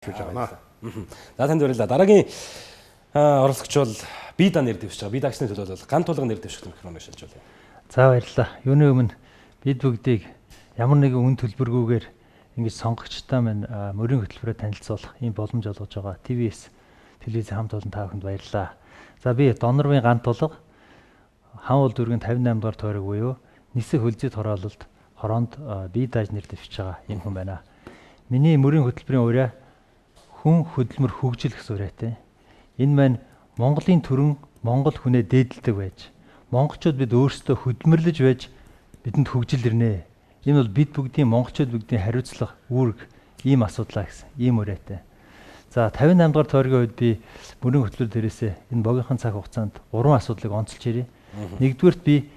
Гэж байна. За, танд баярлалаа. Дараагийн оролцогч бол Бида нэр дэвшиж байгаа. Бидагчны төлөө бол ган тулган нэр дэвших микрофоныг шилжүүлье. За, баярлалаа. Юуны өмнө бид бүгдийг ямар нэгэн үн төлбөргүйгээр ингэж сонгогчтой маань мөрийн хөтөлбөрөөр танилцуулах ийм боломж олгож байгаа TVS телевизийн хамт олон та бүхэнд баярлалаа. За, би Донорвын ган тулга, Хан уул дүүргийн 58 дугаар тойрог буюу Нисэх хөлзөд хороололд хороонд бие дааж нэр дэвшиж байгаа юм хүн байна. Миний мөрийн хөтөлбөрийн уриа хүн, хөдөлмөр, хөгжил гэсэн уриатай. Энэ маань Монголын төрөн Монгол хүнээ дээдэлдэг байж, монголчууд бид өөрсдөө хөдөлмөрлөж байж бидэнд хөгжил ирнэ. Энэ бол бид бүгдийн, монголчууд бүгдийн хариуцлага, үүрэг, ийм асуудлаа гэсэн ийм уриатай. За, 58 дугаар тойргийн үед би мөрийн хөтөлбөр дээрээсээ энэ богинохон цаг хугацаанд гурван асуудлыг онцолж ирье. Нэгдүгээрт, би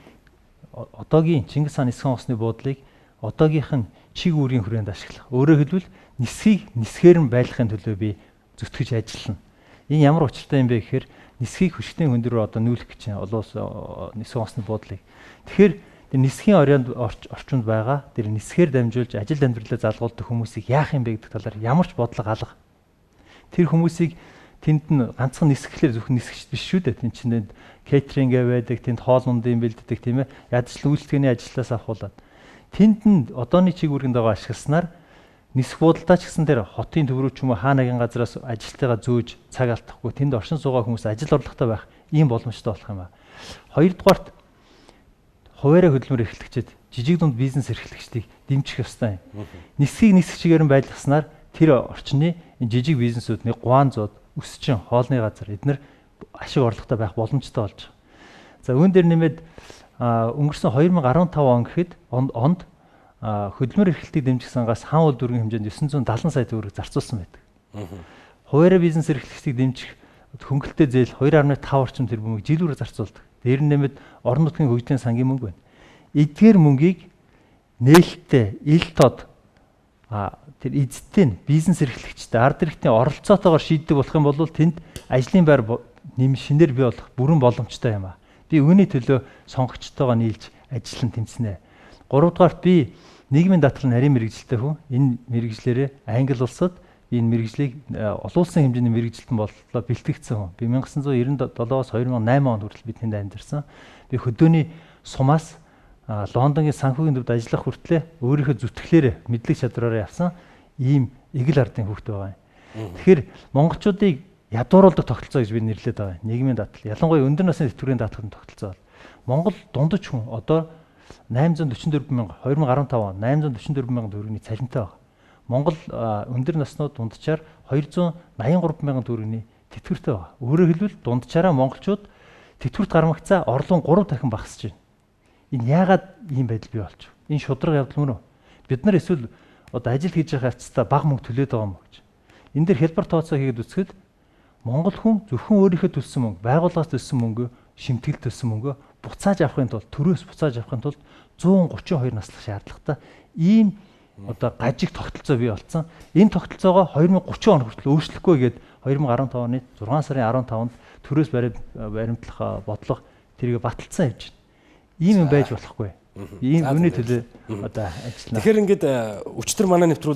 одоогийн Чингис хаан нисгэн онгоцны буудлыг одоогийнх нь чиг үүргийн хүрээнд ашиглах. Өөрөөр хэлбэл, нисхийг нисгээр нь байлгахын төлөө би зүтгэж ажиллана. Энэ ямар учиртай юм бэ гэхээр нисхийг хөшигтийн хүн рүү одоо нүүлэх гэж байна. Олон улс нисгэн онгоцны буудлыг. Тэгэхээр тэр нисхийн оройнд орчинд байгаа тэр нисгээр дамжуулж ажил амьдралаа залгуулдаг хүмүүсийг яах юм бэ гэдэг талаар ямар ч бодлого алга. Тэр хүмүүсийг тэнд нь ганцхан нисгэхлээр зөвхөн нисгэж биш шүү дээ. Тэнд чинь catering байдаг, тэнд хоол ундын бэлддэг, тийм ээ. Ядаж л үйлчлэгээний ажлаас авахуулаад. Тэнд нь одооны чиг үүргэнд байгаа ашигласнаар нисэх буудалдаа ч гэсэн тэр хотын төв рүү ч юм уу хаа нэгэн газараас ажилтайгаа зөөж цаг алдахгүй тэнд оршин суугаа хүмүүс ажил орлоготой байх ийм боломжтой болох юм аа. Хоёрдугаарт, хуваарь хөдөлмөр эрхлэгчид, жижиг дунд бизнес эрхлэгчдийг дэмжих ёстой юм. Нисхийг нисэх чигээр нь байлгаснаар тэр орчны энэ жижиг бизнесүүд, нэг гуанзууд, өсчин хоолны газар эднэр ашиг орлоготой байх боломжтой болж байгаа. За, үүн дээр нэмээд өнгөрсөн 2015 он гэхэд онд хөдөлмөр эрхлэлтийг дэмжих сангаас хан уул дүүргийн хэмжээнд 970 сая төгрөг зарцуулсан байдаг. Хуваарь бизнес эрхлэгчдийг дэмжих хөнгөлөлттэй зээл 2.5 орчим тэрбумыг жил бүр зарцуулдаг. Дээр нь нэмээд орон нутгийн хөгжлийн сангийн мөнгө байна. Эдгээр мөнгийг нээлттэй, ил тод тэр эзэдтэй нь бизнес эрхлэгчтэй, ард иргэдийн оролцоотойгоор шийддэг болох юм бол тэнд ажлын байр нэм шинээр бий болох бүрэн боломжтой юм а. Би үүний төлөө сонгогчтойгоо нийлж ажиллан тэмцэнэ. Гуравдугаарт, би нийгмийн даатгал, нарийн мэргэжилтэй хүн. Энэ мэргэжлээрээ Англи улсад би энэ мэргэжлийг олон улсын хэмжээний мэргэжилтэн боллоо бэлтгэгдсэн хүн. Би 1997-оос 2008 онд хүртэл би тэнд амьдарсан. Би хөдөөний сумаас Лондонгийн санхүүгийн төвд ажиллах хүртлээр өөрийнхөө зүтгэлээр, мэдлэг чадвараараа явсан ийм эгэл ардын хүүхэд байгаа юм. Тэгэхээр монголчуудыг ядууруулдаг тогтолцоо гэж би нэрлэдэг байгаа юм. Нийгмийн даатгал. Ялангуяа өндөр насны тэтгэврийн даатгалын тогтолцоо бол Монгол дундаж хүн одоо 844 мянга, 2015 он 844 мянган төгрөгийн цалинтай байна. Монгол өндөр наснууд дунджаар 283 мянган төгрөгийн тэтгэвртэй байгаа. Өөрөөр хэлбэл, дунджаараа монголчууд тэтгэврт гармагцаа орлого 3 дахин багасж байна. Энэ яагаад ийм байдал бий болж байна? Энэ шударга явдал мөн үү? Бид нар эсвэл одоо ажил хийж байгаа харьцаа бага мөнгө төлөөд байгаа юм уу гэж. Энэ дээр хэлбэр тооцоо хийгээд үзэхэд монгол хүн зөвхөн өөрийнхөө төлсөн мөнгө, байгууллагаас төлсөн мөнгө, шимтгэл төлсөн мөнгө буцааж авахын тулд, төрөөс буцааж авахын тулд 132 наслах шаардлагатай ийм одоо гажиг тогтолцоо бий болсон. Энэ тогтолцоогоо 2030 он хүртэл өөрчлөхгүй гээд 2015 оны 6 сарын 15-нд төрөөс баримтлах бодлого тэрийг баталсан явж байна. Ийм юм байж болохгүй. Ийм үүний төлөө одоо ажиллана. Тэгэхээр ингээд өчтөр манай нэвтрүүлэг